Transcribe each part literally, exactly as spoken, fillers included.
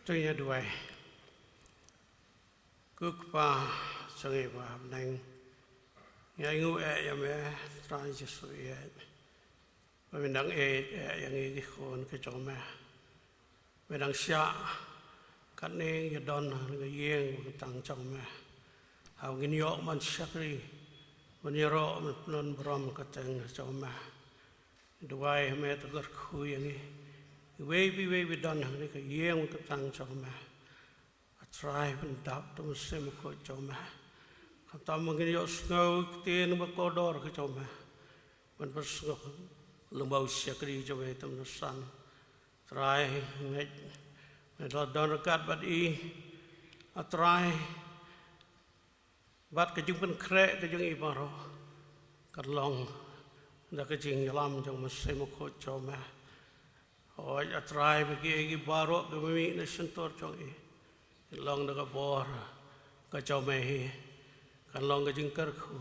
To ngin ïa duwai. Ko Kpa jong ngi ba ha bneng, ngi ainguh eh ïa me, Trai Jisu, ïa ba me dang ïeit eh ïa ngi ki khun ki jong me. Me dang shah katne ngi don ha ka ïing ba kyntang jong me, ha ba ngin ïoh ban shakri, ban ïaroh, ban pynlong burom ka kyrteng jong me. Duwai me to kyrkhu ïa ngi, iwei pa iwei ba don ha kane ka ïing ba kyntang jong me. A Trai, pyndap da u Mynsiem Bakhuid jong me, khamtam ba ngin ïohsngew ïa ka ktien ba kordor ka jong me, ban pynsngew lyngba u shakri jong me tam na san. Trai, ngeit me la don ryngkat bad i, A Trai, bad ka jingpynkhreh ka jong i baroh kan long da ka jingïalam jong u Mynsiem Bakhuid jong me. Hooid A Trai, ba kiei kiei baroh kiba mih na shyntur jong i, kan long da ka bor ka jong me hi, kan long ka jingkyrkhu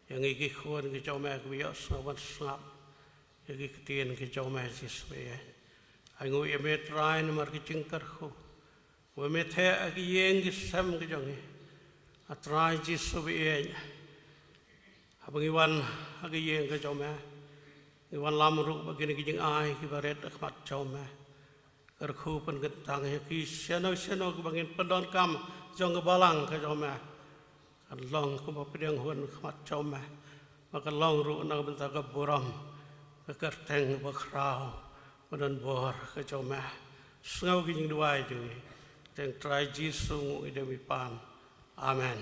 ïa ngi ki khun ki jong me kiba ïohsngew ban sngap ïa ki ktien ki jong me, Jisu ba ïeit. Ainguh ïa me Trai namar ka jingkyrkhu ba me theh ha ki ïing ki sem ki jong ngi. A Trai Jisu ba ïeit, haba ngi wan ha ka ïing ka jong me, ngi wanlam ruh bad kine ki jingai kiba rit ha khmat jong me. Kyrkhu pynkyntang ïa ki shano shano kiba ngin pyndonkam jong ka balang ka jong me, kan long kumba pdiang hun ha khmat jong me, ba kan long ruh na ka bynta ka burom ka kyrteng ba khraw, ba don bor ka jong me. Sngew ki jingduwai jong ngi, ha ka kyrteng Trai Jisu ngi dei ban pan. Amen.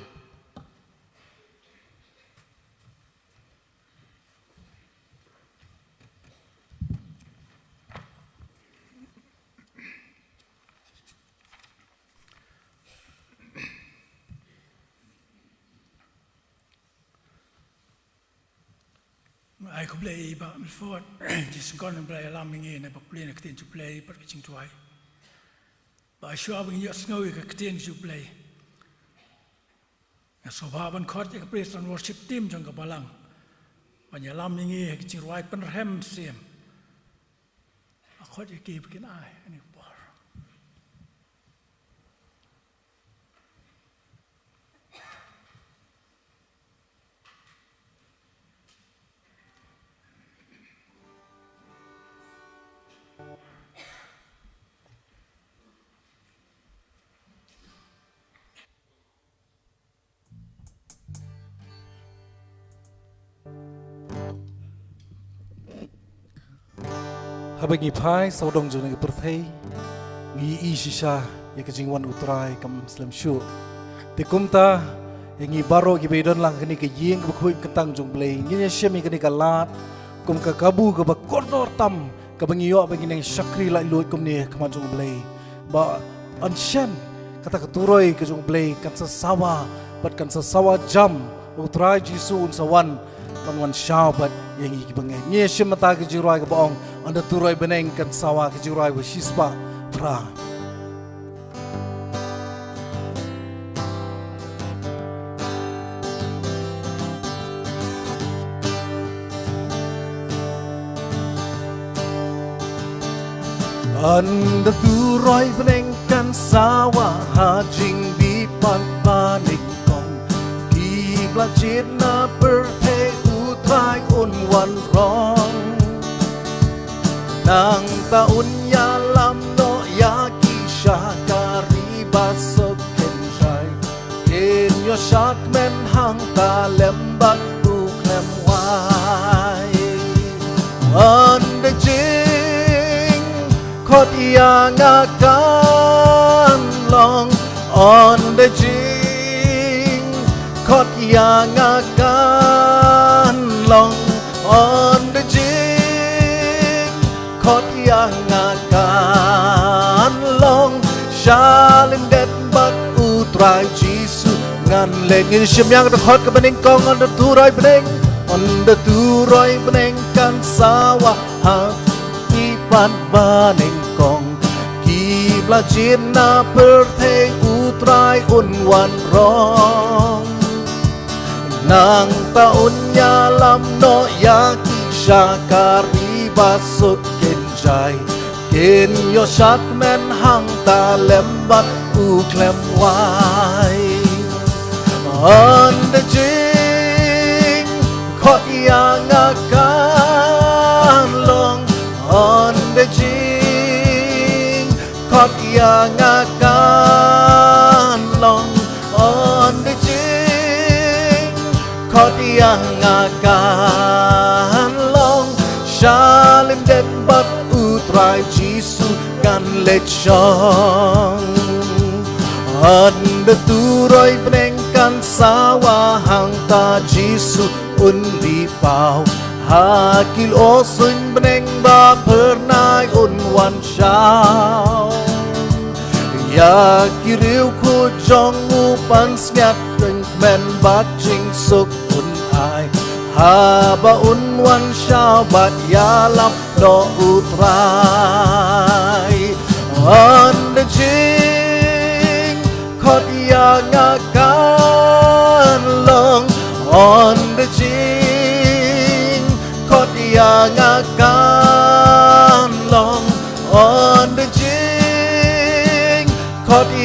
Ai khublei Bah Milford. Jingsngewbha ba la ïalam ïa ngi na ba pule na ka ktien jong U Blei bad ka jingduwai. Ba shuwa ba ngin ïohsngew ïa ka ktien jong U Blei, nga sngewbha ban khot ïa ka praise and worship team jong ka balang ban ïalam ïa ngi ha ka jingrwai pynrhem mynsiem. Nga khot ïa ki ba kin ai kane ka por. Haba ngi phai sawdong jong kane ka pyrthei, ngi ïohi shisha ïa ka jingwan U Trai kam slem shuh. Te kumta, ïa ngi baroh kiba ïadon lang ha kane ka ïing kaba khuid kyntang jong U Blei, ngin ïa shim ïa kane ka lad kum ka kabu kaba kordor tam, kaba ngi ïoh ba ngin nang shakri laitluid kumne ha khmat jong U Blei. Ba yn shen kata ka turoi ka jong U Blei kan sa sawa bad kan sa sawa jam, U Trai Jisu un sa wan ban wan shaw bad ïa ngi kiba ngeit. Ngi ïa shim mynta ka jingrwai kaba ong, Ynda turoi bneng kan sawa, ka jingrwai ba shispah phra. Ynda turoi bneng kan sawa ha jingbipan ba nyngkong, ki ba la jied na pyrthei U Trai un wan rong. Nangta un ïalam noh ïa ki sha ka ri ba suk kynjai. Kin ïoh shakmen hangta lem bad u khlem wai. Ynda jingkhot ïa nga kan long. Ynda jingkhot ïa nga kan long. Ynda jing khot ïa nga kan long. Sha lyndet bad U Trai Jisu ngan leit. Ngin shim ïa kata ka khot kaba nyngkong, ynda turoi bneng. Ynda turoi bneng kan sawa ha ki pat ba nyngkong. Ki ba la jied na pyrthei U Trai un wan rong. Nangta un ïalam noh ïa ki sha ka ri ba suk kynjai. Kin ïoh shakmen hangta lem bad u khlem wai. Ynda jingkhot ïa nga kan long, ynda jingkhot ïa nga kan long, ynda jingkhot ïa nga kan long. Sha lyndet bad u Trai Jisu ngan leit shong. Ynda turoi bneng kan sawa hangta Jisu un dih paw. Ha ki lyoh suiñ bneng ba phyrnai un wan shaw. Ïa ki riewkhuid jong u pansngiat jingkmen bad jingsuk un ai. Haba un wan shaw bad ïalap noh u Trai. Ynda jingkhot ïa nga kan long, ynda jingkhot ïa nga kan long, ynda jingkhot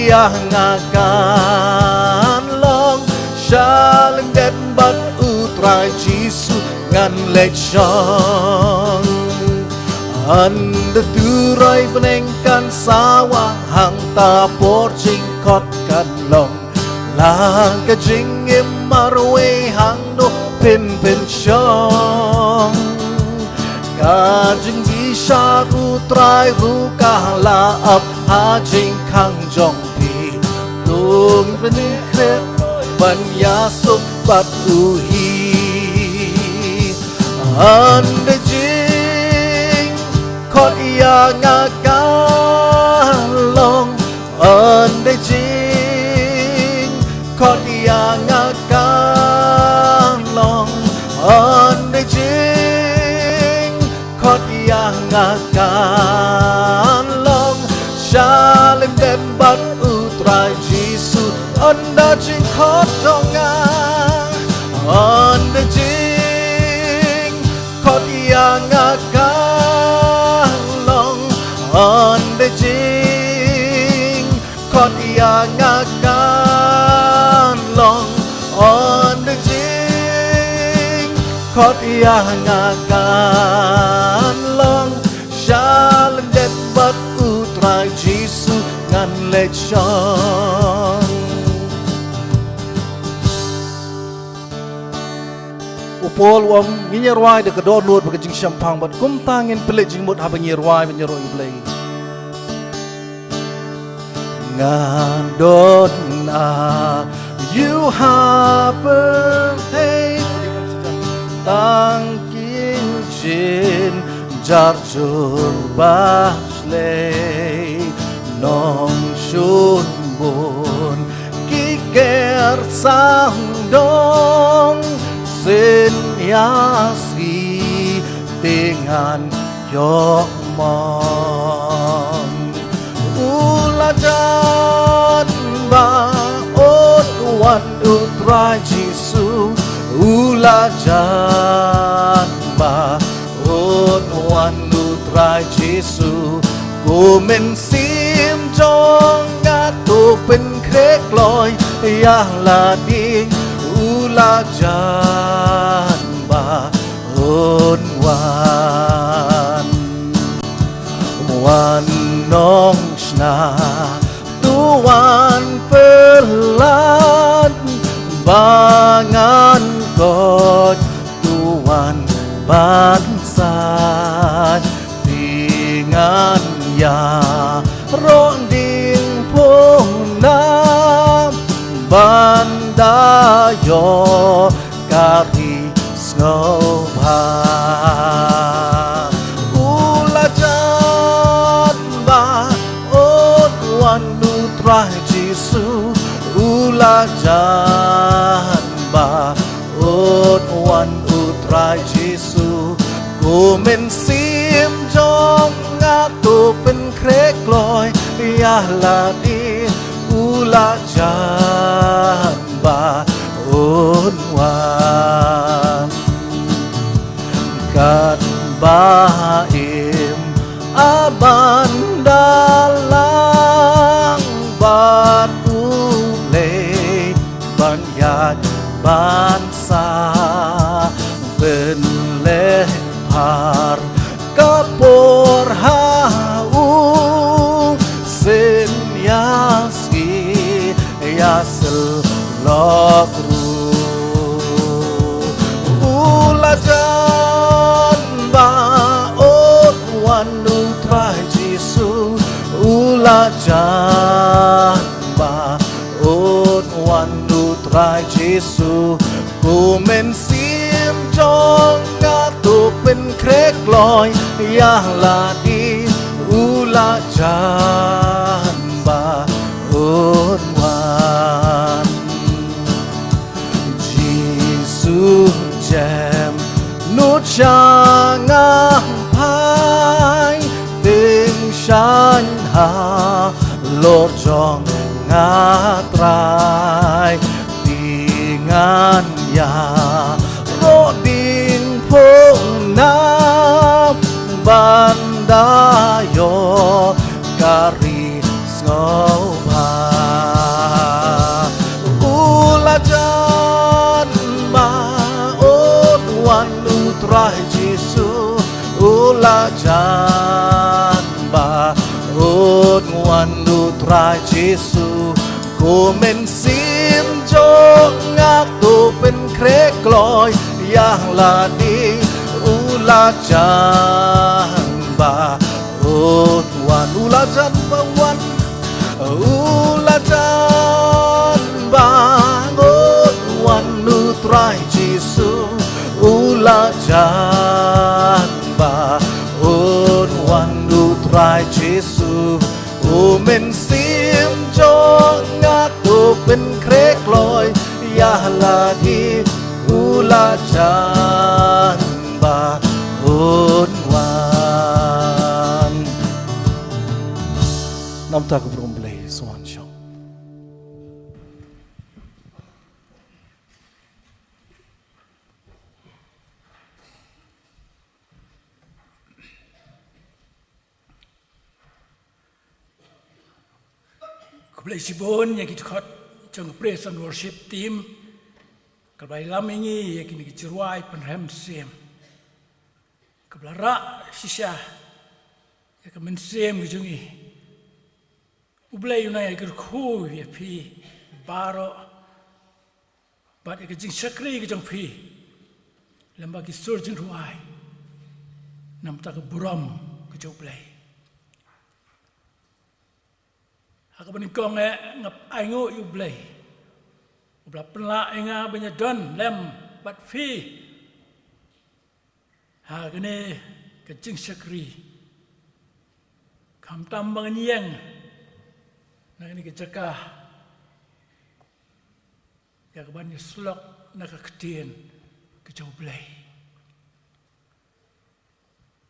ïa nga kan long. Sha lyndet bad u Trai Jisu ngan leit shong. Ynda turoi bneng kan sawa hangta por jingkhot kan long. La ka jingim marwei hangno phin pynshong. Ka jingbishar u Trai ruh ka la ap ha jingkhang jong phi. Tung pynkhreh ban ïasuk bad u hi. Ynda jingkhot ïa nga kan long, ynda jingkhot ïa nga kan long, ynda jingkhot ïa nga kan long. Sha lyndet bad u Trai Jisu, ynda jingkhot jong nga, ynda jingkhot ïa nga kan long, ynda jingkhot ïa nga kan long, ynda jingkhot ïa nga kan long. Sha lyndet bad u Trai Jisu ngan leit shong. U Paul u ong ngin ïa rwai da ka dohnud bad ka jingshemphang bad kumta ngin pynleit jingmut haba ngi ïa rwai bad ngi ïa roh ïa u Blei. Nga don aïu ha pyrthei tang ki jynjar jur ba shlei, nongshun bun ki ker sangdong, sien ïa sngi te ngan ïoh mon. U la jan ba un wan u Trai Jisu, u la jan ba un wan u Trai Jisu. Kum mynsiem jong nga to pynkhreh kloi ïa lade, u la jan ba un wan. Wan nongshna, to wan pyllait ba ngan koit, to wan ban sait, te ngan ïaroh diengphna ban da ïoh ka ri sngewbha. U la jan ba un wan u Trai Jisu, u la jan ba un wan u Trai Jisu. Kum mynsiem jong nga to pynkhreh kloi ïa lade, u la jan ba un wan. Katba im a ban da la Lok ruh u la jan ba un wan u Trai Jisu, u la jan ba un wan u Trai Jisu. Kum mynsiem jong nga to pynkhreh kloi ïa lade, u la jan ba un wan. Jisu jem nud sha nga, phai tyngshaiñ halor jong nga Trai. Te ngan ïaroh diengphna ban da ïoh ka ri sngewbha. U la jan ba un wan u Trai Jisu, u la jan ba un wan u Trai Jisu. Kum mynsiem jong nga to pynkhreh kloi ïa lade, u la jan ba un wan, u la jan ba wan, u la jan ba un wan u Trai Jisu, u la jan ba un wan u Trai Jisu. Kum mynsiem jong nga to pynkhreh kloi ïa lade, u la jan ba un wan. Namta ka burom Blei, sngewbha shong. Khublei shibun ïa ki dkhot jong ka praise and worship team, kiba la lam ïa ngi ïa kine ki jingrwai pynrem mynsiem, kiba la rah shisha ïa ka mynsiem ka jong ngi. U Blei un nang ïakyrkhu ïa phi baroh bad ïa ka jingshakri ka jong phi lem bad ki sur jingrwai, namta ka burom ka jong U Blei. Ha kaba nyngkong eh nga ainguh ïa U Blei uba la pynlah ïa nga ban ïadon lem bad phi ha kane ka jingshakri. Khamtam ba ngan ïeng na kane ka jaka ïa kaban ïasyllok na ka ktien ka jong U Blei.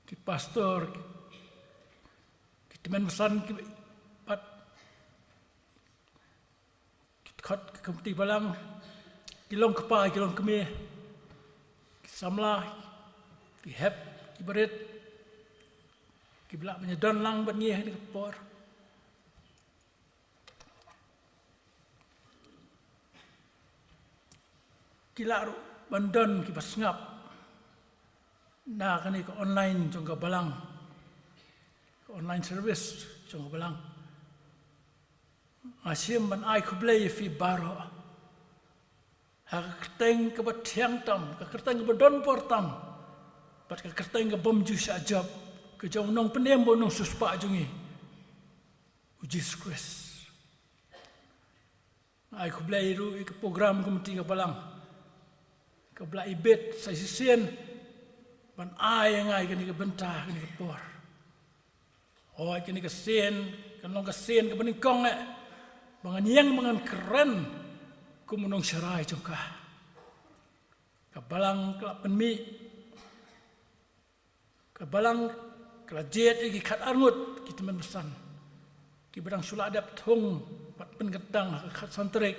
Ki pastor, ki tymmen basan, ki bad ki dkhot ka komiti balang, ki long kpa, ki long kmie, ki samla, ki hep, ki barit, kiba lah ban ïadon lang bad ngi ha kane ka por. Ki lah ruh ban don kiba sngap na kane ka online jong ka balang, ka online service jong ka balang. Nga shim ban ai khublei ïa phi baroh ha ka kyrteng kaba thiang tam, ka kyrteng kaba don bor tam, bad ka kyrteng ka bym ju shah jop, ka jong u nongpynim bad u nongsiewspah jong ngi, U Jisu Khrist. Nga ai khublei ruh ïa ka program committee ka balang, kaba la ibit sa shisien ban ai ïa nga ïa kane ka bynta, kane ka por. Hooid, kane ka sien kan long ka sien kaba nyngkong eh ba ngan ïeng ba ngan kren kum u nongsharai jong ka. Ka balang ka la pynmih, ka balang ka la jied ïa ki khatar ngut ki tymmen basan kiba dang shu lah dep thung bad pynkyntang ha ka khatsan tarik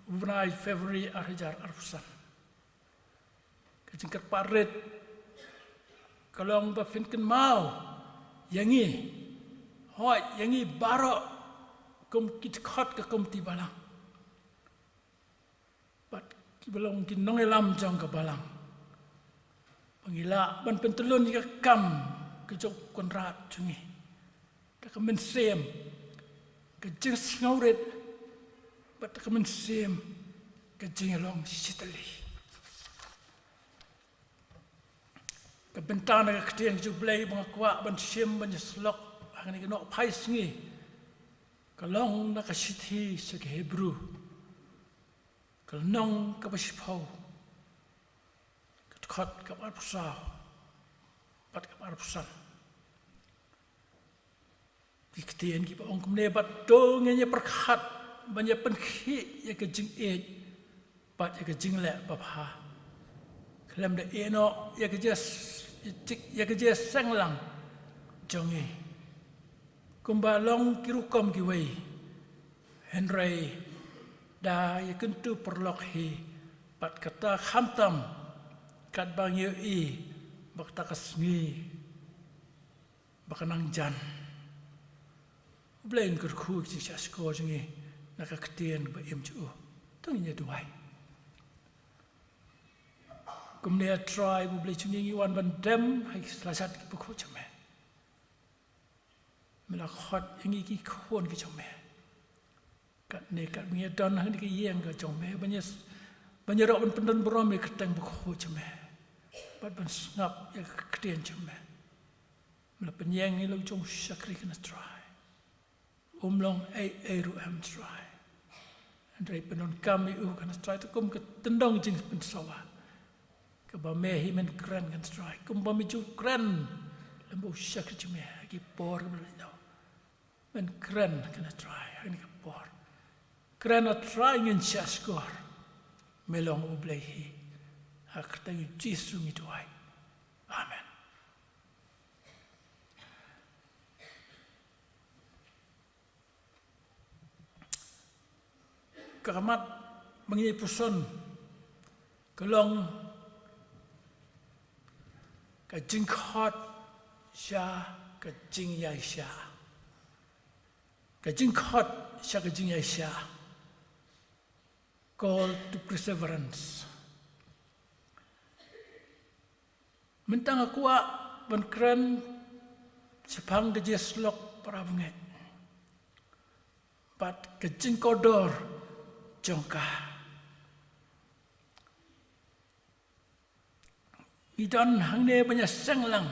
u bnai February ar hajar arphew san. Ka jingkyrpad rit ka long ba phin kynmaw ïa ngi, hooid, ïa ngi baroh kum ki dkhot ka komiti balang bad kiba long ki nongïalam jong ka balang, ba ngi lah ban pyntyllun ïa ka kam ka jong u Kynrad jong ngi da ka mynsiem, ka jingsngewrit bad ka mynsiem ka jingïalong shitylli. Ka bynta na ka ktien ka jong U Blei ba nga kwah ban shim ban ïasyllok ha kane ka nohphai sngi ka long na ka shithi sha ki Hebru, ka lynnong kaba shiphew, ka dkhot kaba arphew saw bad kaba arphew san. Ki ktien kiba ong kumne: Bad to ngin ïa pyrkhat ban ïa pynkhih ïa ka jingïeit bad ïa ka jingleh babha, khlem da ïehnoh ïa ka jia s-, ïa ka jia seng lang jong ngi kumba long ki rukom kiwei, hynrei da ïa kyntu paralok hi bad kata khamtam katba ngi ïohi ba kata ka sngi ba ka nang jan. U Blei un kyrkhu ïa ka jingshahshkor jong ngi na ka ktien ba im jong u. To ngin ïa duwai. Kumne A Trai U Blei jong ngi, ngi wan ban dem ha ki sla shad ki bakhuid jong me. Me la khot ïa ngi ki khun ki jong me. Katne katba ngi ïa don hangne ha ka ïing ka jong me ban ïa s-, ban ïaroh ban pyndon burom ïa ka kyrteng bakhuid jong me bad ban sngap ïa ka ktien jong me. Me la pynïeng ïa la u jong u shakri kane A Trai. Um long ei ei ruh em A Trai, hynrei pyndonkam ïa u kane A Trai, te kum ka tyndong jingpynsawa kaba me hi men kren kane A Trai, kumba me ju kren lem bad u shakri jong me ha ki por ba la dei. Men kren kane A Trai ha kane ka por. Kren A Trai, ngin shahshkor me long U Blei hi. Ha ka kyrteng U Jisu ngi duwai. Amen. Ka mat ba ngi puson ka long ka jingkhot sha ka jingïaishah. Ka jingkhot sha ka jingïaishah. Call to perseverance. Mynta nga kwah ban kren shaphang ka jingïasyllok para bangeit bad ka jingkordor jong ka. Ngi don hangne ban ïaseng lang.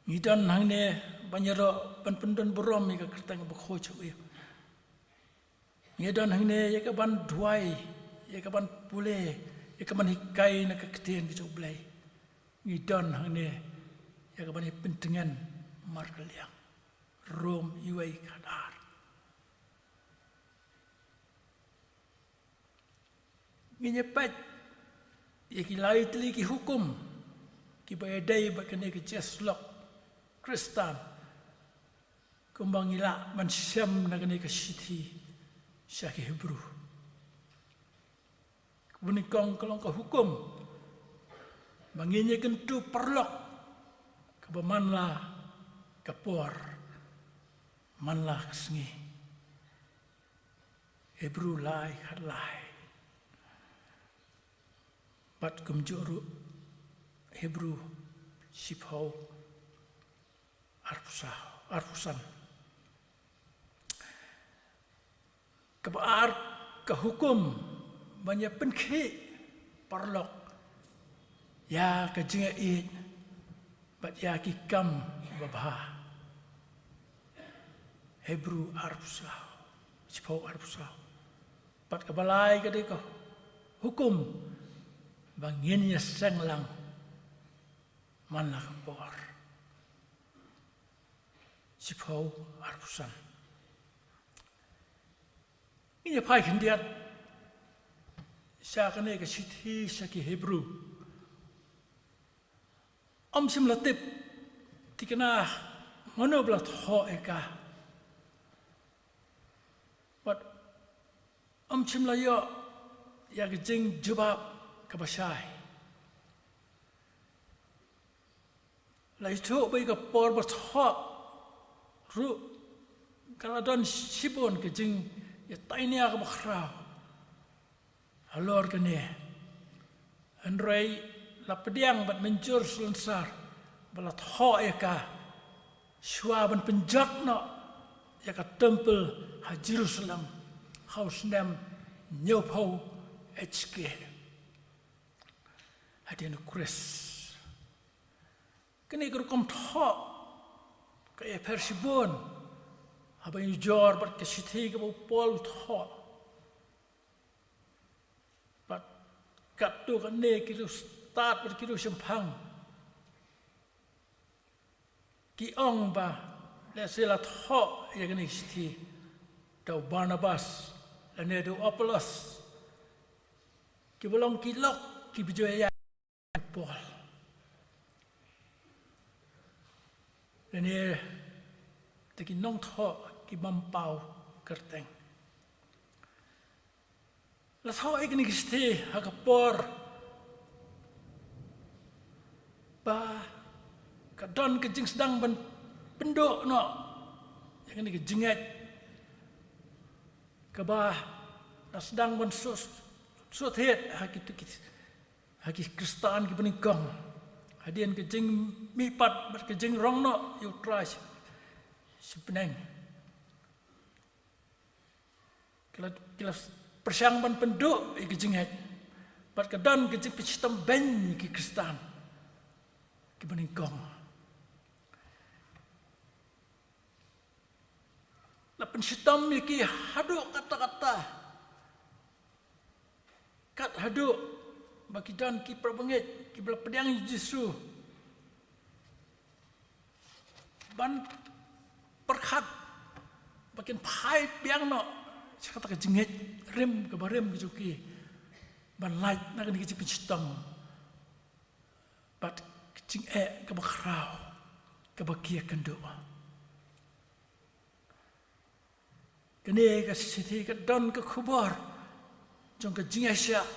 Ngi don hangne ban ïaroh ban pyndon burom ïa ka kyrteng bakhuid jong u. Ngi don hangne ïa ka ban duwai, ïa ka ban pule, ïa ka ban hikai na ka ktien ka jong U Blei. Ngi don hangne ïa ka ban ïa pyntngen markylliang. Rom uwei khadar. Ngin ïa peit ïa ki lai tylli ki hukum kiba ïadei bad kane ka jingïasyllok Khristan, kumba ngi lah ban shem na kane ka shithi sha ki Hebru. Kaba nyngkong ka long ka hukum ba ngin ïa kyntu paralok kaba man la ka por, man la ka sngi. Hebru lai khadlai. Bad kumjuh ruh Hebru shiphew arphew saw, arphew san. Kaba ar ka hukum ban ïa pynkhih paralok ïa ka jingïaieit bad ïa ki kam babha. Hebru arphew saw, shiphew arphew saw. Bad kaba lai ka dei ka hukum ba ngin ïa seng lang man la ka por. Shiphew arphew san. Ngin ïa phai khyndiat sha kane ka shithi sha ki Hebru. Ym shym la tip thikna mano ba la thoh ïa ka. Bad ym shym la ïoh ïa ka jingjubab kaba shai. La ïathuh ba ïa ka por ba thoh ruh ka la don shibun ka jingïatainia kaba khraw halor kane. Hynrei la pdiang bad mynjur salonsar ba la thoh ïa ka shuwa ban pynjot noh ïa ka templ ha Jerusalem. ha u snem hynñiewphew H K hadien u Khrist. Kane ka rukom thoh ka ïapher shibun haba ngi ujor bad ka shithi kaba u Paul u thoh. Bad katto katne ki riewstad bad ki riewshemphang ki ong ba lehse la thoh ïa kane ka shithi da u Barnabas lane da u Apollos, kiba long ki lok kiba ju ïaid ïa u Paul lane da ki nongthoh ki bym paw kyrteng. La thoh ïa kane ka shithi ha ka por ba ka don ka jingsdang ban pynduh noh ïa kane ka jingngeit kaba la sdang ban shu, shu thied ha ki, ki, ha ki Khristan kiba nyngkong hadien ka jingmihpat bad ka jingrong noh ïa u Trai sha bneng. Ki la, ki la pyrshang ban pynduh ïa ka jingngeit bad ka don ka jingpynshitom beiñ ïa ki Khristan kiba nyngkong. La pynshitom ïa ki haduh katta katta, kat haduh ba ki don ki para bangeit kiba la pdiang ïa u Jisu ban pyrkhat ba kin phai biang noh sha kata ka jingngeit rim kaba rim ka jong ki ban lait na kane ka jingpynshitom bad ka jingeh kaba khraw kaba ki ïakynduh. Kane ka shithi ka don ka khubor jong ka jingïaishah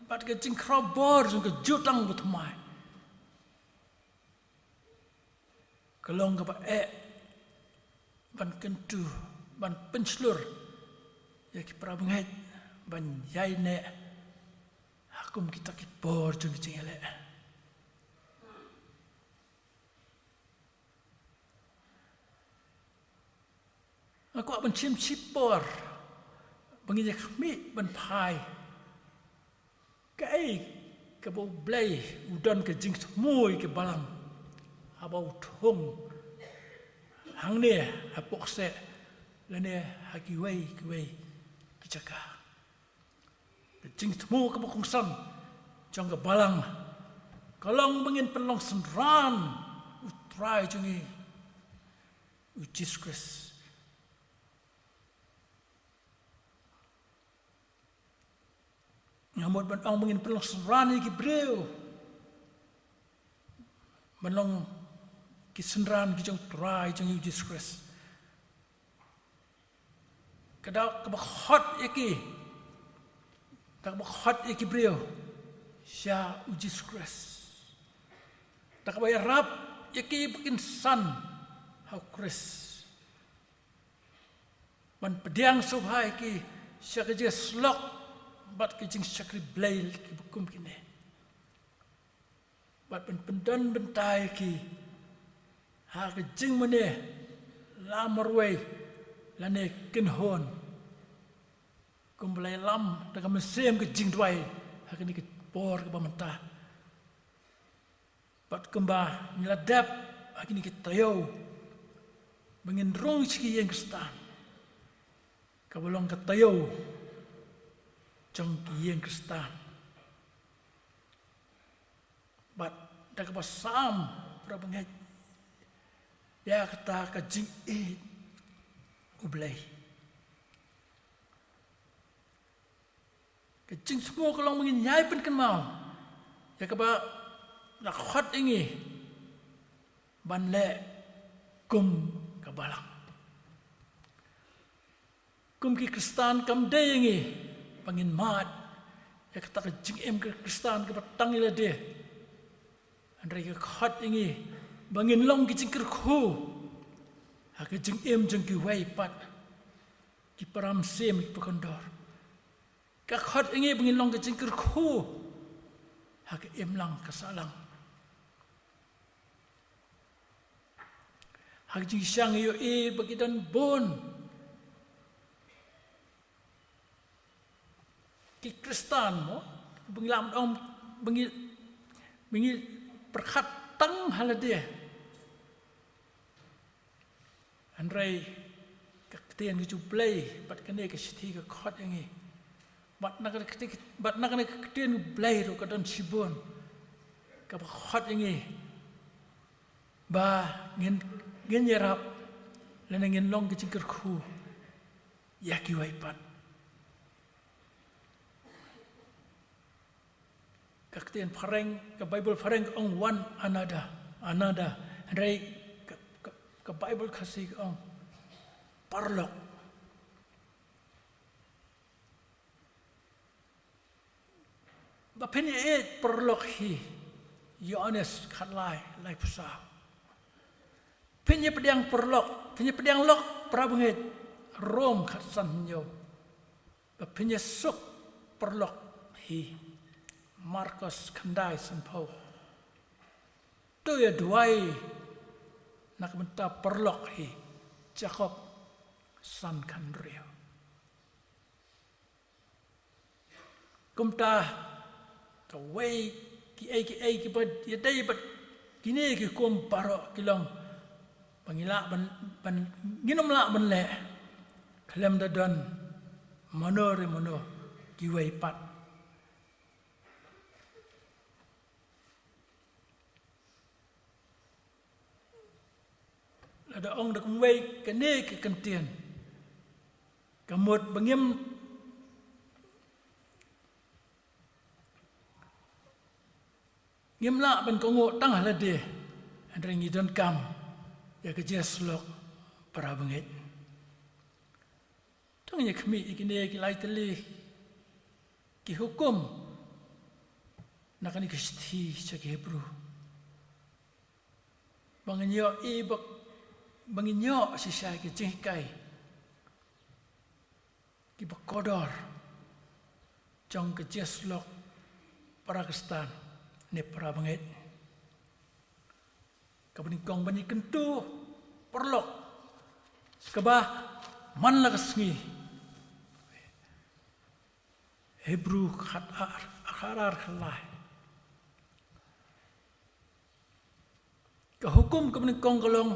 bad ka jingkhraw bor jong ka jutang bathymmai. Ka long kaba eh ban kyntu, ban pynshlur ïa ki para bangeit ban ïaineh ha kum kita ki por jong ka jingïaleh. Nga kwah ban shim shipor ba ngin ïa khmih ban phai kaei kaba U Blei u don ka jingthmu ïa ka balang haba u thung hangne ha Pokse lane ha kiwei kiwei ki jaka. Ka jingthmu kaba kongsan jong ka balang ka long ba ngin pynlong synran U Trai jong ngi U Jisu Khrist. Nga mut ban ong ba ngin pynlong synran ïa ki briew ban long ki synran ki jong U Trai jong ngi U Jisu Khrist. Ka da kaba khot ïa ki, da kaba khot ïa ki briew sha U Jisu Khrist, da kaba ïarap ïa ki ba kin san ha U Khrist, ban pdiang sngewbha ïa ki sha ka jingïasyllok bad ka jingshakri Blei kiba kum kine. Bad ban pyndon bynta ïa ki ha ka jingmane la marwei lane kynhun, kumba la ïalam da ka mynsiem ka jingduwai ha kane ka por kaba mynta. Bad kumba ngi la dep ha kine ki taïew ba ngin rung sha ki ïing Khristan, kaba long ka taïew jong ki ïing Khristan. Bad da kaba sam para bangeit ïa kata ka jingïeit U Blei. Ka jingthmu ka long ba ngin ïai pynkynmaw ïa kaba la khot ïa ngi ban leh kum ka balang. Kum ki Khristan kam dei ïa ngi ba ngin mad ïa kata ka jingim ka Khristan kaba tang ïa lade. Hynrei ka khot ïa ngi ba ngin long ki jingkyrkhu ha ka jingim jong kiwei pat, ki para mynsiem, ki para kordor. Ka khot ïa ngi ba ngin long ka jingkyrkhu ha ka imlang ka sahlang. Ha ka jingshang ïohi ba ki don bun ki Khristan mo, ba ngi lah ban ong, ba ngi, ba ngi pyrkhat tang ha lade. Hynrei ka ktien ka jong U Blei bad kane ka shithi ka khot ïa ngi. Bad na kane ka ktien, bad na kane ka ktien U Blei ruh ka don shibun kaba khot ïa ngi ba ngin, ngin ïarap lane ngin long ka jingkyrkhu ïa kiwei pat. Ka ktien phareng, ka Baibl phareng ka ong one another, another. Hynrei ka, ka, ka Baibl Khasi ka ong paralok. Ba phin ïa ïeit paralok hi, Ïoannis khatlai, laiphew saw. Phin ïa pdiang paralok, phin ïa pdiang lok para bangeit, Rom khatsan hynñiew. Ba phin ïa suk paralok hi, Markos khyndai sanphew. To ïa duwai na ka bynta paralok hi, Jakob san khathynriew. Kumta kawei kiei kiei kiba ïadei bad kine ki hukum baroh ki long ba ngi lah ban, ban, ngin ym lah ban leh khlem da don mano re mano kiwei pat. Lada ong da kumwei kane ka kyntien, ka mut ba ngim, ngim lah ban kohnguh tang ha lade, hynrei ngi donkam ïa ka jingïasyllok para bangeit. To ngin ïa khmih ïa kine ki lai tylli ki hukum na kane ka shithi sha ki Hebru. Ba ngin ïohi ba, ba ngin ïoh shisha ki jinghikai kiba kordor jong ka jingïasyllok para Khristan ne para bangeit. Kaba nyngkong ban ïakyntu paralok kaba man la ka sngi. Hebru khat ar, khat ar khatlai. Ka hukum kaba nyngkong ka long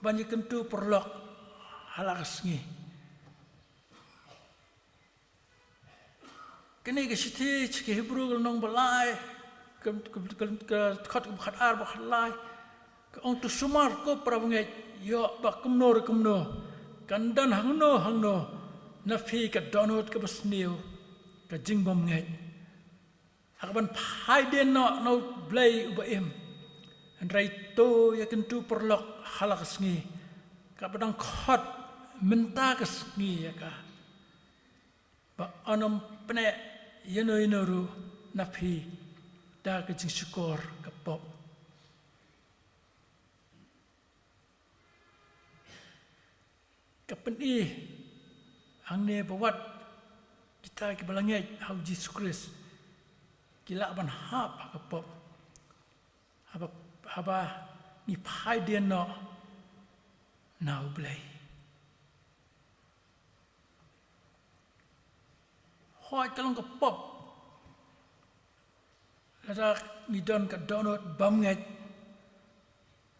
ban ïakyntu paralok ha la ka sngi. Kane ka shithi sha ki Hebru ka lynnong ba lai, ka, ka, ka, ka dkhot kaba khat ar bad khat lai, ka ong to sumar ko para bangeit, ïoh ba kumno re kumno, kan don hangno hangno na phi ka dohnud kaba sniew, ka jingbymngeit, ha kaban phai dien noh na U Blei uba im. Hynrei to ïakyntu paralok ha la ka sngi, kaba dang khot mynta ka sngi ïa ka, ba yn ym pyneh ïano ïano ruh na phi da ka jingshukor ka pop. Ka pyni hangne ba wat kita kiba la ngeit ha U Jisu Khrist ki lah ban hap ha ka pop haba, haba ngi phai dien noh na U Blei. Hooid ka long ka pop lada ngi don ka dohnud bymngeit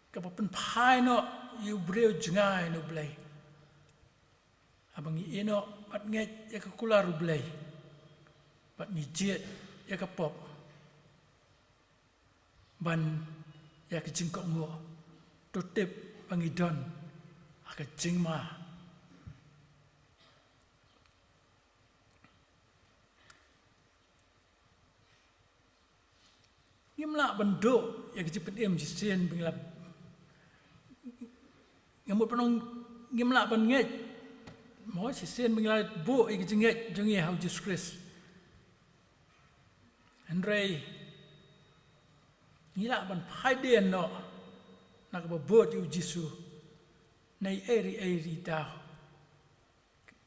kaba pynphai noh ïa u briew jngai na U Blei. Haba ngi ïeh noh bad ngeit ïa ka kular U Blei bad ngi jied ïa ka pop ban ïa ka jingkohnguh, to tip ba ngi don ha ka jingma. Ngim lah ban duh ïa ka jingpynim shisien ba ngi la, nga mut ban ong ngim lah ban ngeit mo shisien ba ngi la buh ïa ka jingngeit jong ngi ha U Jisu Khrist. Hynrei ngi lah ban phai dien noh na kaba bud ïa U Jisu na ei ri ei ri daw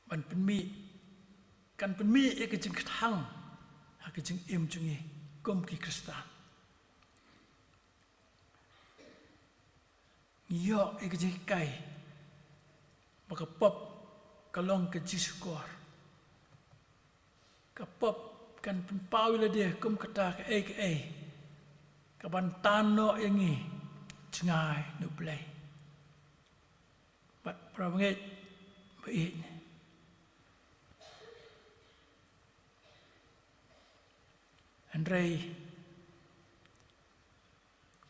ban pynmih, kan pynmih ïa ka jingkthang ha ka jingim jong ngi kum ki Khristan. Ngi ïoh ïa ka jinghikai ba ka pop ka long ka jingshukor. Ka pop kan pynpaw ïa lade kum kata kaei kaei kaban tan noh ïa ngi jngai na U Blei. Bad para bangeit ba ïeit, hynrei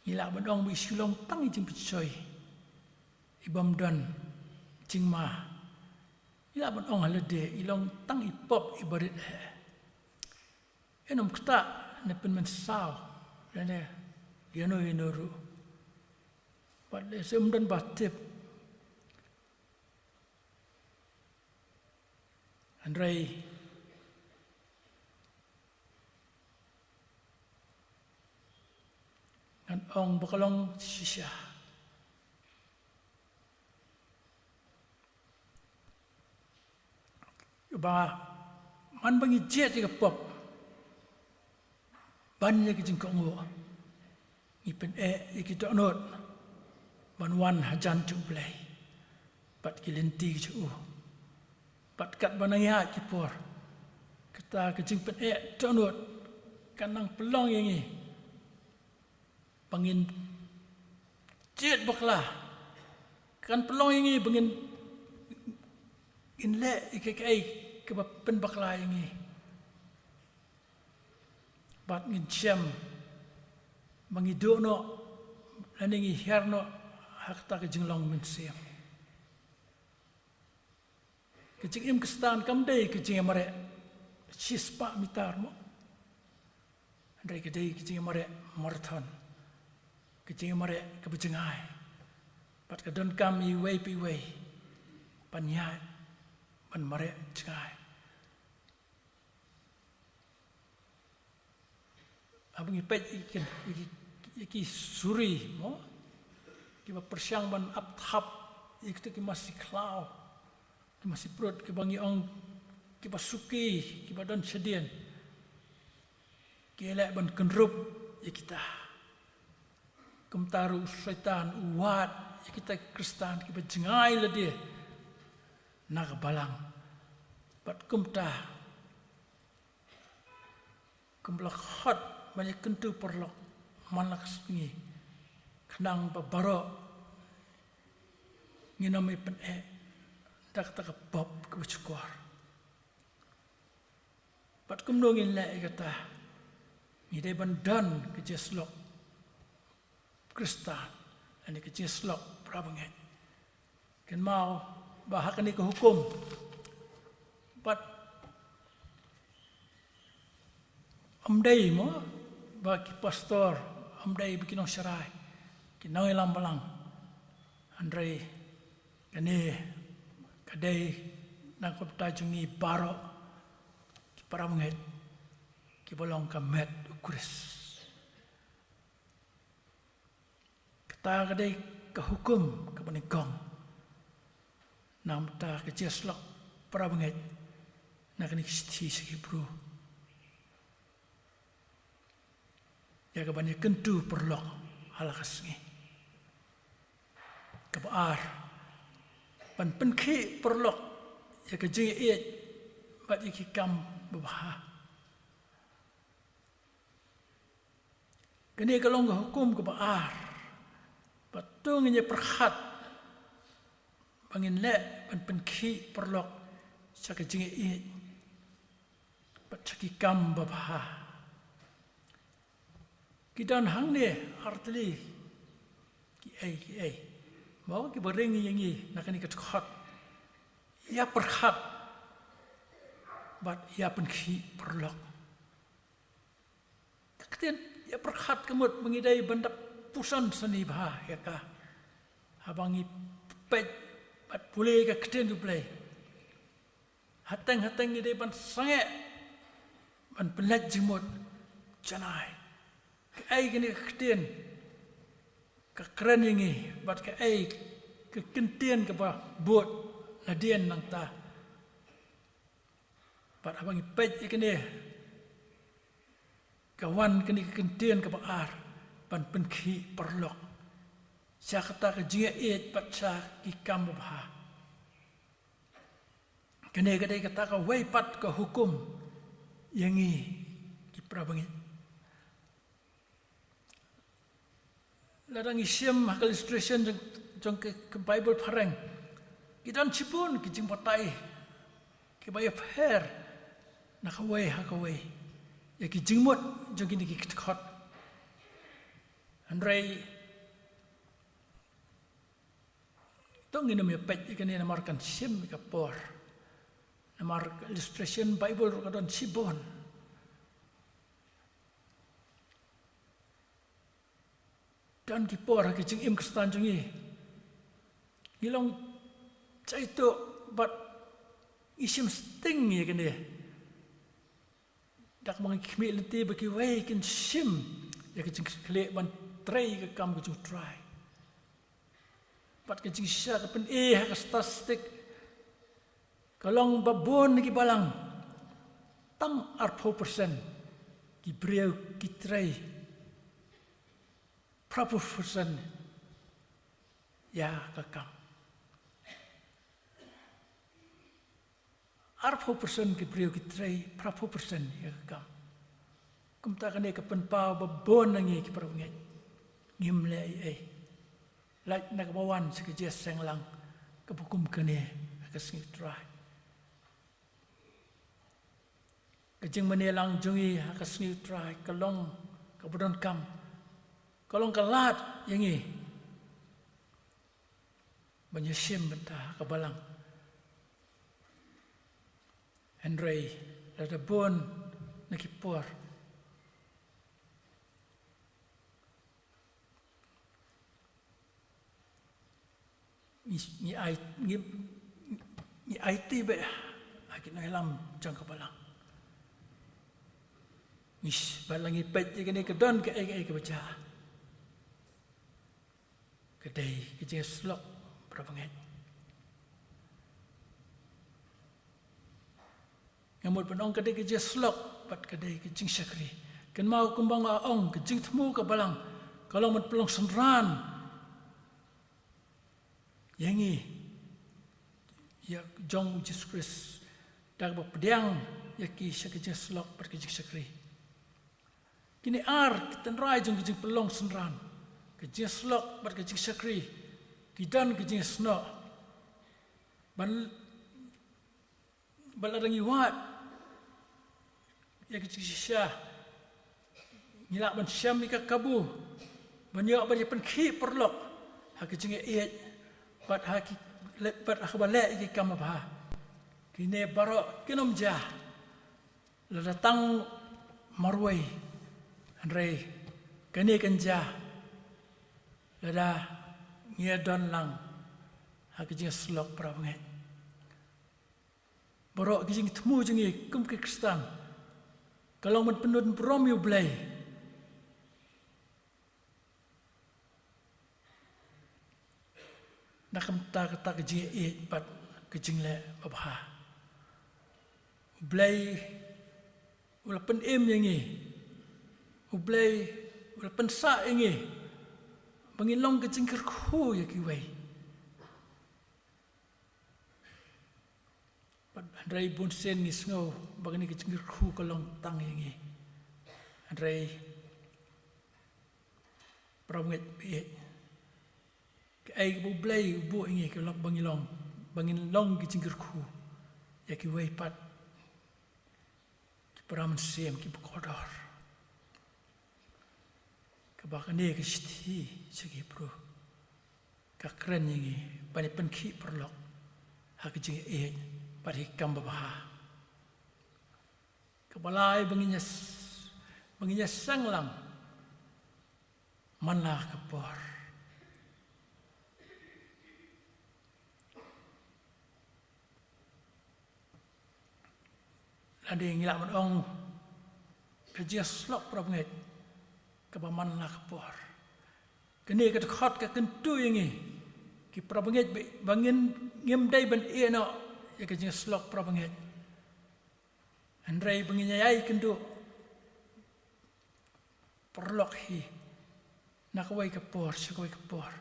ngi lah ban ong ba i shu long tang i jingpynshoi i bym don jingma. Ngi lah ban ong ha lade i long tang i pop iba rit eh. Ïa, ym ktah ne pynmynsaw lane ïano ïano ruh. Bad lehse ym don ba tip. Hynrei ngan ong ba ka long shisha ba man ba ngi jied ïa ka pop ban ïa ka jingkohnguh, ngi pyneh ïa ki dohnud ban wan hajan jong U Blei bad ki lynti jong u. Bad katba nang ïaid ki por, kata ka jingpyneh dohnud kan nang pynlong ïa ngi ba ngin jied bakla. Kan pynlong ïa ngi ba ngin, ngin leh ïa kaei kaei kaba pynbakla ïa ngi. Bad ngin shem ba ngi duh noh lane ngi hiar noh ha kata ka jinglong mynsiem. Ka jingim Khristan kam dei ka jingïamareh shispah mitar mo, hynrei ka dei ka jingïamareh marathon, ka jingïamareh kaba jngai. Bad ka donkam iwei pa iwei ban ïaid ban mareh jngai. Haba ngi peit ïa ki, ïa ki, ïa ki suri mo, kiba pyrshang ban ap thap ïa kito ki masi khlaw, ki masi prut, kiba ngi ong kiba suki, kiba don shadien, ki leh ban kynrup ïa kita. Kumta ruh u Soitan u wad ïa kita ki Khristan kiba jngai lade na ka balang. Bad kumta kumba la khot ban ïakyntu paralok man la ka sngi, khnang ba baroh ngin ym ïa pyneh da kata ka pop kaba shukor. Bad kumno ngin leh ïa kata? Ngi dei ban don ka jingïasyllok Khristan, lane ka jingïasyllok para bangeit. Kynmaw ba ha kane ka hukum, bad ym dei mo ba ki pastor, ym dei ba ki nongsharai, ki nongïalam balang, hynrei kane ka dei na ka bynta jong ngi baroh ki para bangeit kiba long ka met U Khrist. Kata ka dei ka hukum kaba nyngkong na ka bynta ka jingïasyllok para bangeit na kane ka shithi sha ki Hebru. Ïa kaban ïakyntu paralok ha la ka sngi. Kaba ar, ban pynkhih paralok ïa ka jingïaieit bad ïa ki kam babha. Kane ka long ka hukum kaba ar. Bad to ngin ïa pyrkhat ba ngin leh ban pynkhih paralok sha ka jingïaieit bad sha ki kam babha. Ki don hangne artylli kiei kiei mo kiba ring ïa ngi na kane ka dkhot. Ïa pyrkhat bad ïa pynkhih paralok. Ka ktien ïa pyrkhat ka mut ba ngi dei ban da puson sani bha ïa ka. Haba ngi peit bad pule ka ktien U Blei, hateng hateng ngi dei ban sangeh ban pynleit jingmut. Janai kaei kane ka ktien ka kren ïa ngi bad kaei ka kyntien kaba bud nadien nangta. Bad haba ngi peit ïa kane, ka wan kane ka kyntien kaba ar, ban pynkhih paralok sha kata ka jingïaieit bad sha ki kam babha. Kane ka dei kata kawei pat ka hukum ïa ngi ki para bangeit. Lada ngi shim ha ka illustration jong, jong ka, ka Bible phareng, ki don shibun ki jingbatai kiba ïapher na kawei ha kawei ïa ki jingmut jong kine ki dkhot. Hynrei to ngin ym ïa peit ïa kane namar kan shim ïa ka por. Namar ka illustration Bible ruh ka don shibun. Don ki por ha ki jingim Khristan jong ngi, ngi long jaituh bad ngi shim sting ïa kane. Da kaba ngi khmih lynti ba kiwei kin shim ïa ka jingkitkhlieh ban trei ka kam ka jong U Trai. Bad ka jingshisha ka pyni ha ka statistic, ka long ba bun na ki balang, tang arphew percent ki briew ki trei phraphew percent ïa ka kam. Arphew percent ki briew ki trei, phraphew percent ïa ka kam. Kumta kane ka pynpaw ba bun na ngi ki para bangeit ngim leh ei ei. Lait na kaba wan sha ka jingseng lang kaba kum kane ha ka sngi U Trai. Ka jingmane lang jong ngi ha ka sngi U Trai ka long kaba donkam, ka long ka lad ïa ngi ban ïashim bynta ha ka balang. Hynrei lada bun na ki por ngi, ngi ai, ngi, ngi aiti bha ha ki nongïalam jong ka balang. Ngi, bad la ngi peit ïa kane ka don kaei kaei kaba jia. Ka dei ka jingïasyllok para bangeit. Nga mut ban ong ka dei ka jingïasyllok bad ka dei ka jingshakri. Kynmaw kumba nga ong, ka jingthmu ka balang ka long ban pynlong synran ïa ngi ïa jong U Jisu Khrist da kaba pdiang ïa ki sha ka jingïasyllok bad ka jingshakri. Kine ar ki tynrai jong ka jingpynlong synran, ka jingïasyllok bad ka jingshakri, ki don ka jingïasnoh. Ban, ban lada ngi wad ïa ka jingshisha, ngi lah ban shem ïa ka kabu ban ïoh ban ïa pynkhih paralok ha ka jingïaieit bad ha ki, bad ha kaba leh ïa ki kam babha. Kine baroh kin ym jia lada tang marwei, hynrei kane kan jia lada ngi ïa don lang ha ka jingïasyllok para bangeit. Baroh ki jingthmu jong ngi kum ki Khristan ka long ban pynbun burom ïa U Blei. Na ka bynta kata ka jingïaieit bad ka jingleh babha. U Blei u la pynim ïa ngi. U Blei u la pynsah ïa ngi ba ngin long ka jingkyrkhu ïa kiwei. Bad hynrei bun sien ngi sngew ba kane ka jingkyrkhu ka long tang ïa ngi. Hynrei para bangeit, kaei kaba U Blei u buh ïa ngi ka long ba ngin long, ba ngin long ki jingkyrkhu ïa kiwei pat ki para mynsiem kiba kordor. Kaba kane ka shithi sha ki Hebru ka kren ïa ngi ban ïa pynkhih paralok ha ka jingïaieit bad ha ki kam babha. Kaba lai ba ngin ïa s-, ba ngin ïaseng lang man la ka por. Lane ngi lah ban ong ka jingïasyllok para bangeit kaba man la ka por. Kane ka dkhot ka kyntu ïa ngi ki para bangeit ba, ba ngin, ngim dei ban ïeh noh ïa ka jingïasyllok para bangeit. Hynrei ba ngin ïai kynduh paralok hi na kawei ka por sha kawei ka por.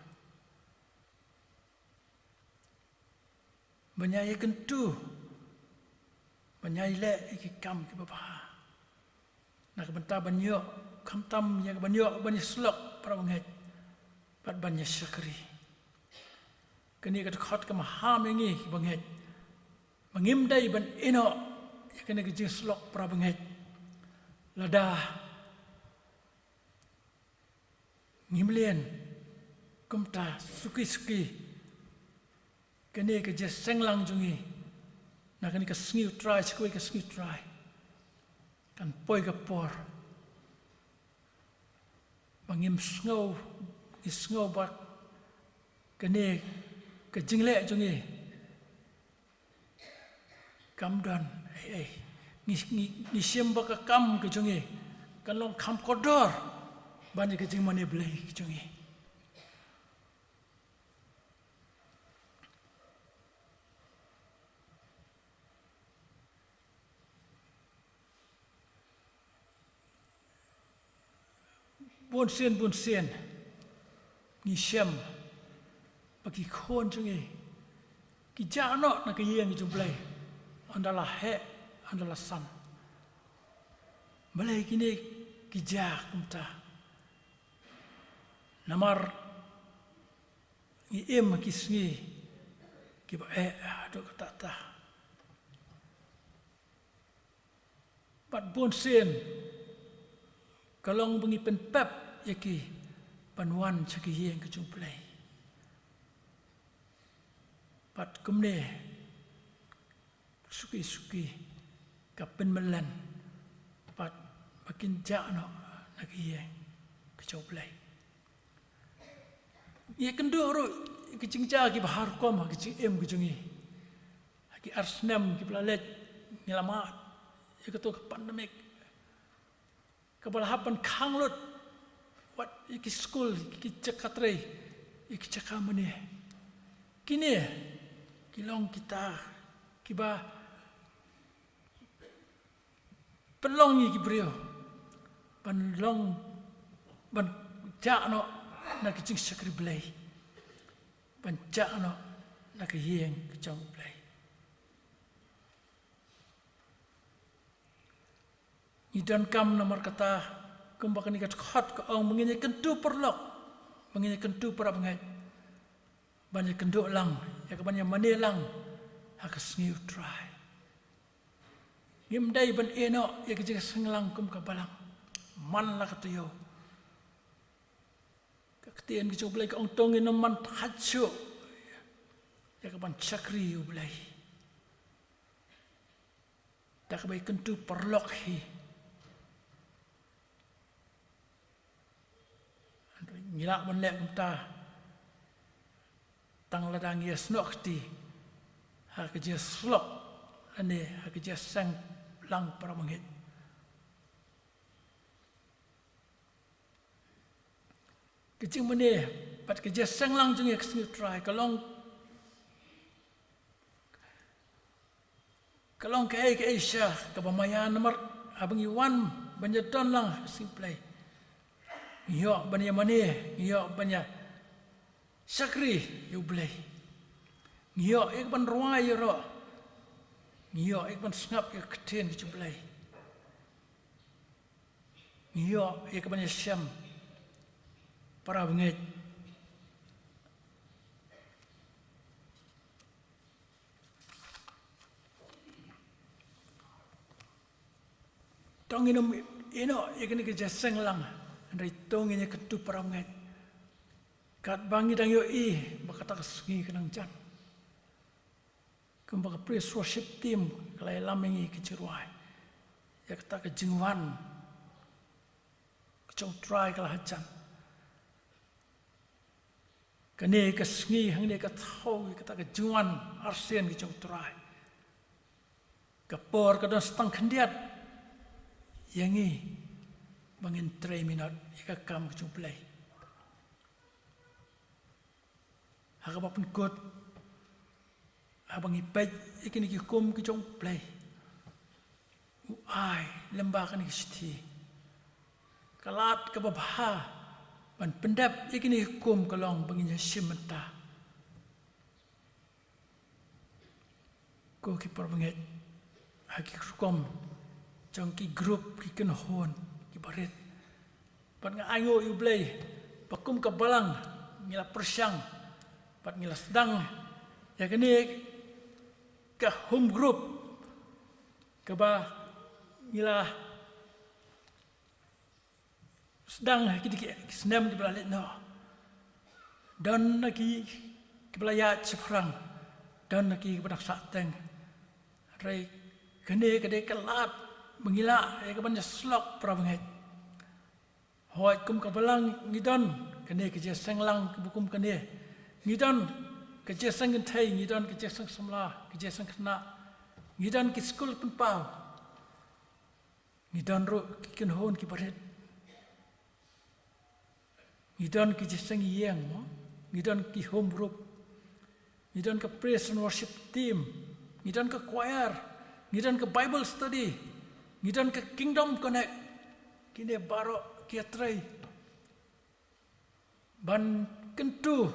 Ban ïai kyntu, ban ïai leh ïa ki kam kiba bha. Na ka bynta ban ïoh, khamtam ïa ka ban ïoh ban ïasyllok para bangeit bad ban ïashakri. Kane ka dkhot ka maham ïa ngi ki bangeit, ba ngim dei ban ïehnoh ïa kane ka jingïasyllok para bangeit lada ngim len kumta suki suki. Kane ka jingïaseng lang jong ngi na kane ka sngi U Trai sha kawei ka sngi U Trai, kan poi ka por ba ngim sngew, ngi sngew ba kane ka jingleh jong ngi kam don ei ei. Ngi, ngi, ngi shim ba ka kam ka jong ngi kan long kham kordor ban ïa ka jingmane Blei ka jong ngi. Bun sien, bun sien ngi shem ba ki khun jong ngi ki jah noh na ka ïing jong U Blei ynda la heh, ynda la san. Balei kine ki jah kumta? Namar ngi im ha ki sngi kiba eh haduh katta katta. Bad bun sien ka long ba ngi pynpep ïa ki ban wan sha ka ïing ka jong U Blei. Bad kumne suki suki ka pynmyllen bad ba kin jah noh na ka ïing ka jong U Blei. Ïa kynduh ruh ïa ki jingjia kiba har rukom ha ka jingim ka jong ngi. Ha ki ar snem kiba la leit ngi la mad ïa kato ka pandemic kaba la hap ban khang lut wat ïa ki skul, ïa ki jaka trei, ïa ki jaka mane. Kine ki long kita kiba pynlong ïa ki briew ban long, ban jah noh na ka jingshakri Blei, ban jah noh na ka ïing ka jong U Blei. Ngi donkam namar kata, kumba kane ka dkhot ka ong, ba ngin ïakyntu paralok, ba ngin ïakyntu para bangeit ban ïakynduh lang ïa ka ban ïamane lang ha ka sngi U Trai. Ngim dei ban ïehnoh ïa ka jingïaseng lang kum ka balang. Man la ka taïew. Ka ktien ka jong U Blei ka ong to ngin ym man thait shuh ïa ka ban shakri U Blei da kaba ïakyntu paralok hi. Ngi lah ban leh kumta tang lada ngi ïasnoh kti ha ka jingïasyllok lane ha ka jingïaseng lang para bangeit. Ka jingmane bad ka jingïaseng lang jong ngi ha ka sngi U Trai ka long, ka long kaei kaei sha kaba maïa namar haba ngi wan ban ïadon lang ha ka sngi U Blei, ngi ïoh ban ïamane, ngi ïoh ban ïashakri ïa U Blei. Ngi ïoh ïa ka ban rwai ïaroh, ngi ïoh ïa ka ban sngap ïa ka ktien ka jong U Blei. Ngi ïoh ïa ka ban ïashem para bangeit. To ngin ym ïehnoh ïa kane ka jingïaseng lang, hynrei to ngin ïakyntu para bangeit. Katba ngi dang ïohi ba kata ka sngi ka nang jan. Kumba ka praise worship team ka la ïalam ïa ngi ka jingrwai, ïa kata ka jingwan ka jong U Trai ka la hajan. Kane ka sngi hangne ka thaw ïa kata ka jingwan arsien ka jong U Trai. Ka por ka don sa tang khyndiat ïa ngi ba ngin trei minot ïa ka kam ka jong U Blei. Ha kaba pynkut, haba ngi peit ïa kine ki hukum ki jong U Blei, u ai lem bad kane ka shithi, ka lad kaba bha ban pyndep ïa kine ki hukum ka long ba ngin ïa shim bynta. Ko ki para bangeit, ha ki rukom jong ki group ki kynhun kiba rit. Bad nga ainguh ïa U Blei ba kum ka balang ngi la pyrshang bad ngi la sdang ïa kane ka home group kaba ngi la sdang ha kine ki snem kiba la leit noh. Don na ki kiba la ïaid shaphrang, don na ki kiba dang sahteng. Hynrei kane ka dei ka lad ba ngi lah ïa ka ban ïasyllok para bangeit. Hooid, kum ka balang ngi don kane ka jingïaseng lang kaba kum kane. Ngi don ka jingïaseng kynthei, ngi don ka jingïaseng samla, ka jingïaseng khynnah. Ngi don ki skul pynpaw. Ngi don ruh ki kynhun kiba rit. Ngi don ki jingïaseng ïing, mo? Ngi don ki home group. Ngi don ka praise and worship team. Ngi don ka choir. Ngi don ka Bible study. Ngi don ka Kingdom Connect. Kine baroh ki ïatrei ban kyntu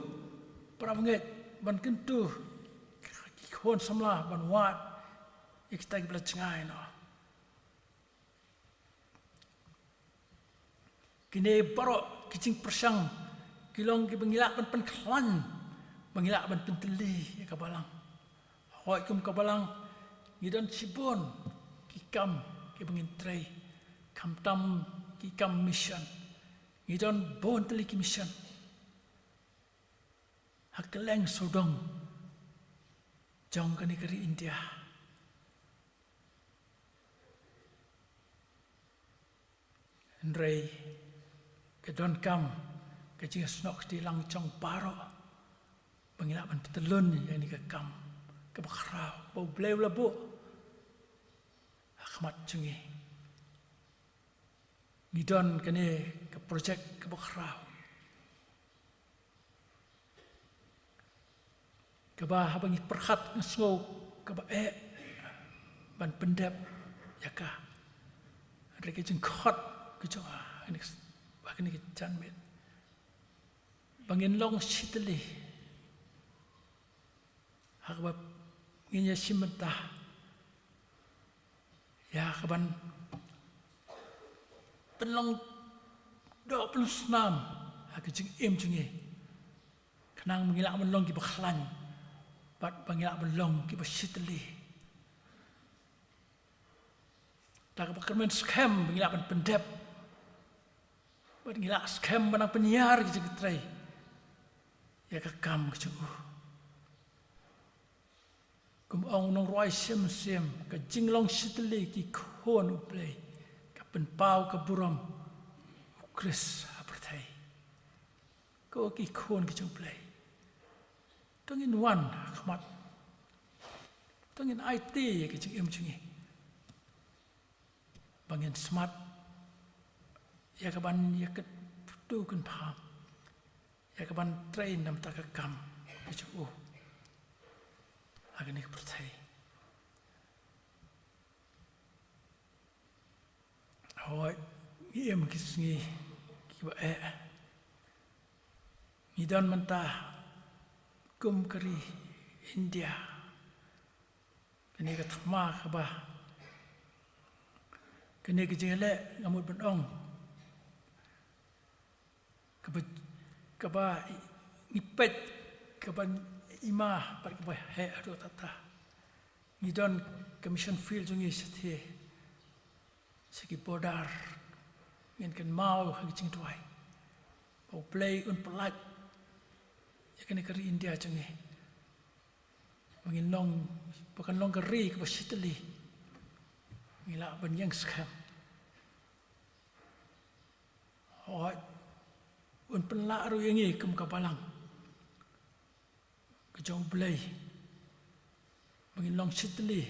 para bangeit, ban kyntu ki khun samla ban wad ïa kita kiba la jngai noh. Kine baroh ki jingpyrshang ki long kiba ngi lah ban pynkhlaiñ, ba ngi lah ban pyntylli ïa ka balang. Hooid, kum ka balang ngi don shibun ki kam kiba ngin trei, khamtam ki kam mission. Ngi don bun tylli ki mission ha kylleng sawdong jong kane ka ri India. Hynrei ka donkam ka jingïasnoh kti lang jong baroh ba ngi lah ban pyntylun ïa kane ka kam kaba khraw ba U Blei u la buh ha khmat jong ngi. Ngi don kane ka project kaba khraw, kaba haba ngi pyrkhat nga sngew kaba eh ban pyndep ïa ka. Hynrei ka jingkhot ka jong nga ha kane ka janmiet ba ngin long shitylli ha kaba ngin ïashim bynta ïa ka ban pynlong doh pynlong snam ha ka jingim jong ngi, khnang ba ngi lah ban long kiba khlaiñ bad ba ngi lah ban long kiba shitylli. Da kaba kyrmen skhem ba ngi lah ban pyndep bad ngi lah skhem ban nang pynïar ki jingtrei ïa ka kam ka jong u. Kum ong u nongrwai Shem Shem, ka jinglong shitylli ki khun U Blei ka pynpaw ka burom U Khrist ha pyrthei. Ko ki khun ki jong U Blei, to ngin wan ha khmat, to ngin aiti ïa ka jingim jong ngi ba ngin smat ïa ka ban ïa ka tu kan pham ïa ka ban trei namar ka kam ka jong u ha kane ka pyrthei. Hooid, ngi im ki sngi kiba eh. Ngi don mynta kum ka ri India. Kane ka thma kaba, kane ka jingleh nga mut ban ong kaba, kaba ngi peit kaba i ma bad kaba heh haduh katta. Ngi don ka mission field jong ngi shatei sha ki border. Ngin kynmaw ha ki jingduwai ba U Blei un pyllait ïa kane ka ri India jong ngi ba ngin long, ba kan long ka ri kaba shitylli. Ngi lah ban ïeng skhem. Hooid, un pynlah ruh ïa ngi kum ka balang ka jong U Blei ba ngin long shitylli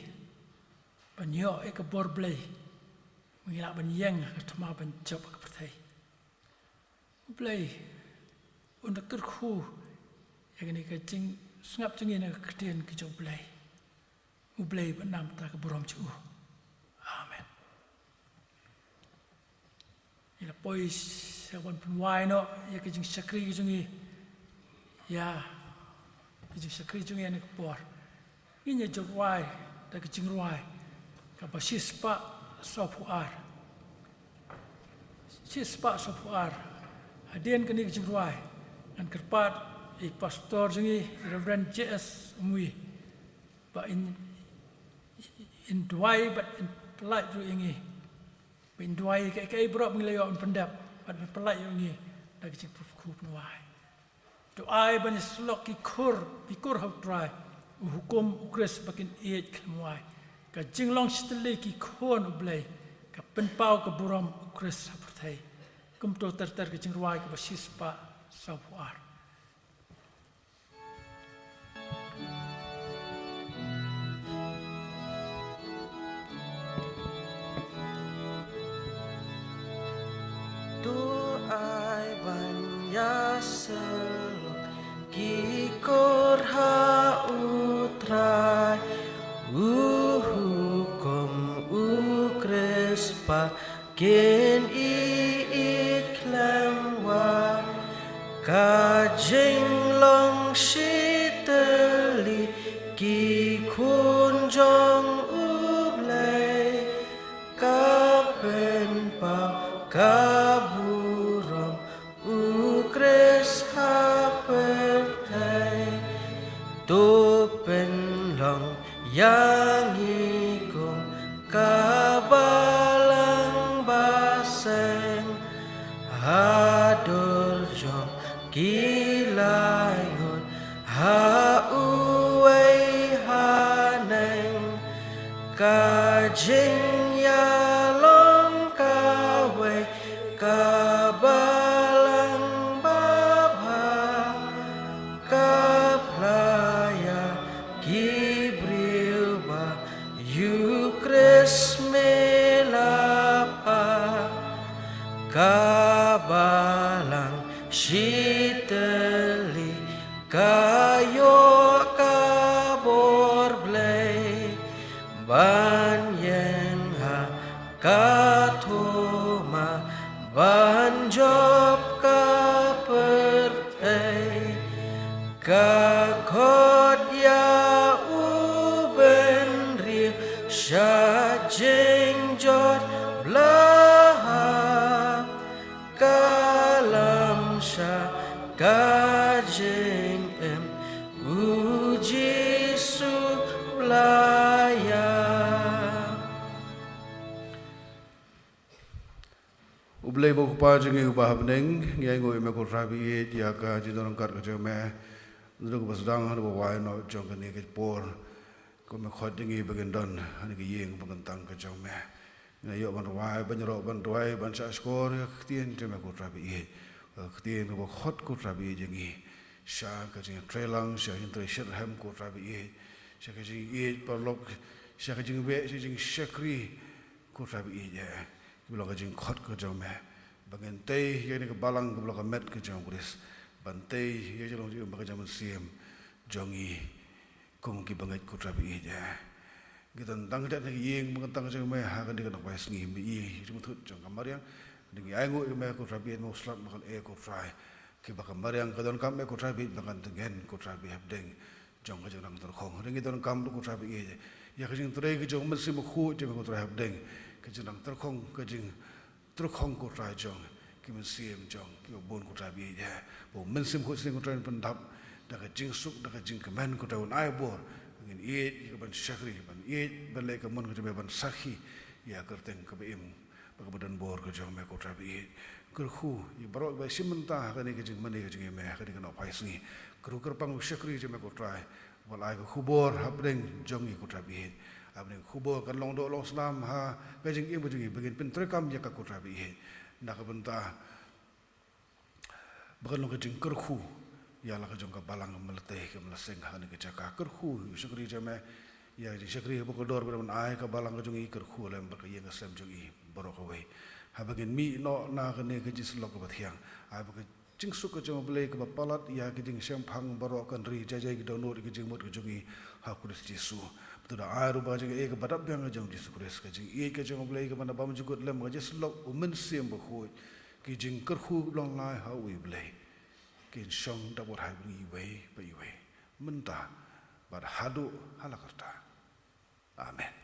ban ïoh ïa ka bor Blei ba ngi lah ban ïeng ha ka thma ban jop ha ka pyrthei. U Blei un da kyrkhu ïa kane ka jingsngap jong ngi na ka ktien ka jong U Blei. U Blei bad namar ka burom jong u. Amen. Ngi la poi sha ban pynwai noh ïa ka jingshakri ka jong ngi, ïa ka jingshakri jong ngi ha kane ka por. Ngin ïa jurwai da ka jingrwai kaba shispah sawphew ar. Shispah sawphew ar. Hadien kane ka jingrwai, ngan kyrpad ïa i pastor jong ngi, i Reverend J S Umwi, ba in, in duwai bad in pyllait ruh ïa ngi. Ba in duwai kaei kaei baroh ba ngi la ïoh ban pyndep bad ban pyllait ïa ngi da ka jingpyrkhat pynduwai. To ai ban ïasyllok ki khun, ki khun ha U Trai, u hukum U Khrist ba kin ïeit khlem wai. Ka jinglong shitylli ki khun U Blei, ka pynpaw ka burom U Khrist ha pyrthei. Kumto ter ter ka jingrwai kaba shispah sawphew ar. To ai ban ïasyllok ki khun ha U Trai, u hukum U Khrist ba kin ïeit khlem wai. Ka jinglong shitylli ki khun jong U Blei, ka pynpaw ka burom U Khrist ha pyrthei. To pynlong ïa ngi kum ka balang ba seng ha dur jong ki laingut ha uwei haneng. Ka jingïalong kawei ka balang babha, ka phla ïa ki briew ba U Khrist me la phah. Ka balang shitylli ka ïoh ka bor Blei ban ïeng ha ka thma ban jop ka pyrthei. Ka khot ïa u bynriew sha jingjot ba la hap, ka lam sha ka jingim U Jisu ba la ïap. U Blei ba U Kpa jong ngi uba ha bneng, ngi ainguh ïa me ko Trai ba ïeit ïa ka jingdon ryngkat ka jong me naduh kaba sdang haduh ba wai noh jong kane ka por. Ko me khot ïa ngi ba ngin don ha kane ka ïing ba kyntang ka jong me. Ngi la ïoh ban rwai, ban ïaroh, ban duwai, ban shahshkor ïa ka ktien jong me ko Trai ba ïeit. Ka ktien kaba khot ko Trai ba ïeit ïa ngi sha ka jingtreilang, sha ka jingtrei shitrhem ko Trai ba ïeit, sha ka jingïeit paralok, sha ka jingbeh, sha ka jingshakri ko Trai ba ïeit ïa. Kiba long ka jingkhot ka jong me ba ngin tei ïa kane ka balang kaba long ka met ka jong U Khrist, ban tei ïa ka jinglong jong U ba ka jong Mynsiem jong ngi. Kum ki bangeit ko Trai ba ïeit ïa, ngi don tang kata na ka ïing ba kyntang jong me ha kane ka nongbah sngi, me ïa ka jingmut jong ka mariang. Ngi ainguh ïa me ko Trai ba ïeit, mo slap ma ka leh ko Trai, kiba ka mariang ka donkam me ko Trai ba ïeit, ba kan tyngen ko Trai ba ïeit hapdeng jong ka jingrang tyrkhong. Ngi donkam ruh ko Trai ba ïeit ïa ka jingtrei ka jong Mynsiem Bakhuid jong me ko Trai hapdeng ka jingrang tyrkhong, ka jing tyrkhong ko Trai jong ki mynsiem jong kiba bun ko Trai ba ïeit ïa. Ba u Mynsiem Bakhuid sdang ko Trai ban pyndap da ka jingsuk, da ka jingkmen ko Trai, un ai bor ngin ïeit ïa ka ban shakri, ban ïeit ban leh ka mon ka jong me, ban sakhi ïa ka kyrteng kaba im bad kaba don bor ka jong me ko Trai ba ïeit. Kyrkhu ïa baroh ba shim bynta ha kane ka jingmane ka jong me ha kane ka nongphai sngi. Kyrkhu kyrpang u shakri jong me ko Trai, wat la ai ka khubor hapdeng jong ngi ko Trai ba ïeit. Hapdeng ka khubor kan long doh long snam ha ka jingim ka jong ngi ba ngin pyntreikam ïa ka ko Trai ba ïeit. Na ka bynta ba kan long ka jingkyrkhu ïa la ka jong ka balang kaba la tei kaba la seng ha kane ka jaka. Kyrkhu ïa u shakri jong me ïa ka jingshakri ha ba kordor ba don ban ai ka balang ka jong ngi. Kyrkhu lem bad ka ïing ka sem jong ngi baroh kawei. Haba ngin mih noh na kane ka jingsyllok kaba thiang, ai ba ka jingsuk ka jong U Blei kaba palat ïa ka jingshemphang baroh kan ri jai jai ki dohnud ïa ka jingmut ka jong ngi ha U Khrist Jisu. Bad to da ai ruh ba ka jingaiei kaba dap biang ka jong U Jisu Khrist, ka jingïeit ka jong U Blei kaba na bymjukut lem ka jingsyllok U Mynsiem Bakhuid, ki jingkyrkhu kaba long lai ha uwei U Blei, kin shong dap wat ha ngi iwei pa iwei mynta bad haduh hala karta. Amen.